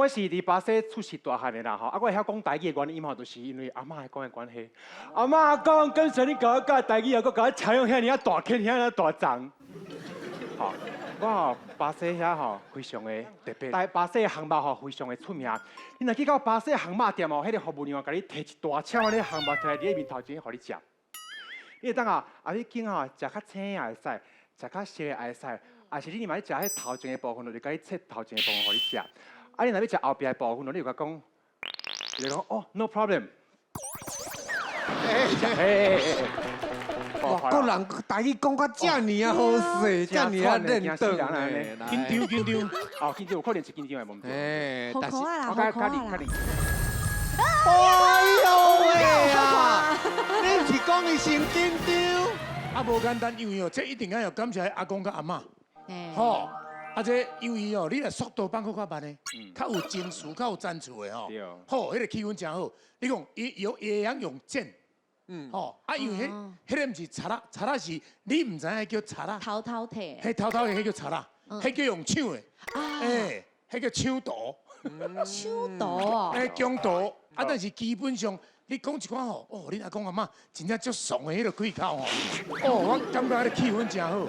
我是佇巴西出世大漢的啦吼，啊，我會曉講台語的原因吼，就是因為阿嬤講的關係。阿嬤講，感謝你共我教台語，閣共我採用遐爾仔大坑，遐爾大層。吼，我吼巴西遐吼非常的特別，但巴西的烘肉吼非常的出名。你若去到巴西烘肉店哦，彼個服務員共你提一大車仔烘肉提來佇你面頭前，予你食。你會當啊，啊你揀吼食較青也會使，食較熟的也會使，啊是你若欲食彼頭前的部分，就共你切頭前的部分予你食。啊，你若欲食後壁的部分，你就共講，伊就講哦，no problem。哎哎哎哎！哇，個人台語講甲遮爾仔好勢，遮爾仔認真呢。緊張緊張，哦，緊張有可能是緊張的問題。哎，好可愛啦，好可愛啦。哎喲喂啊！你毋是講伊先緊張？啊，無簡單，因為哦，這一定愛要感謝阿公佮阿嬤，吼，啊這因為哦，你若速度放閣較慢的，較有情緒、較有層次的吼，好，彼個氣氛誠好。你講伊用伊會曉用剪，吼，啊，因為彼彼个毋是賊仔，賊仔是你毋知影彼叫賊仔，偷偷提，彼偷偷的彼叫賊仔，彼叫用搶的，欸，彼叫搶奪，搶奪哦，欸，搶奪，啊，但是基本上。你講一寡吼，哦，恁阿公阿嬤真正足慫的彼个開口吼，哦，我感覺彼个氣氛誠好。